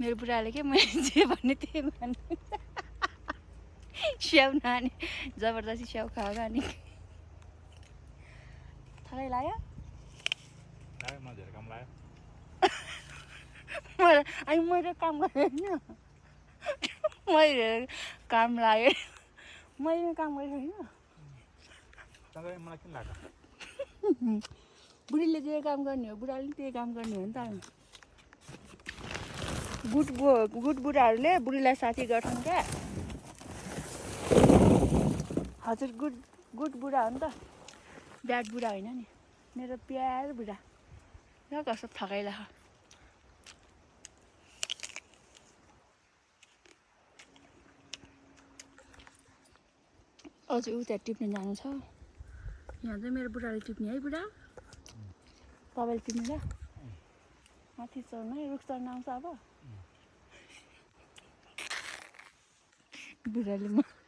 मेरो बुढाले के मैले जे भन्ने त्यही भन्नु स्याउ नानी जबरजस्ती स्याउ खाएको अनि थकै लाग्यो मैले काम गरेँ होइन मैले काम लाग्यो मैले काम गरेको होइन बुढीले जे काम गर्ने हो बुढाले पनि त्यही काम गर्ने हो नि त गुड बुढाहरूले बुढीलाई साथी गर्छन् क्या हजुर गुड बुढा हो नि त ब्याड बुढा होइन नि मेरो प्यार बुढा क्या कस्तो थकाइला अझै उता टिप्न जानु छ यहाँ चाहिँ मेरो बुढाले टिप्ने है बुढा तपाईँले टिप्नु ल माथि चढ्नु है रुख चढ्न आउँछ अब बुढाले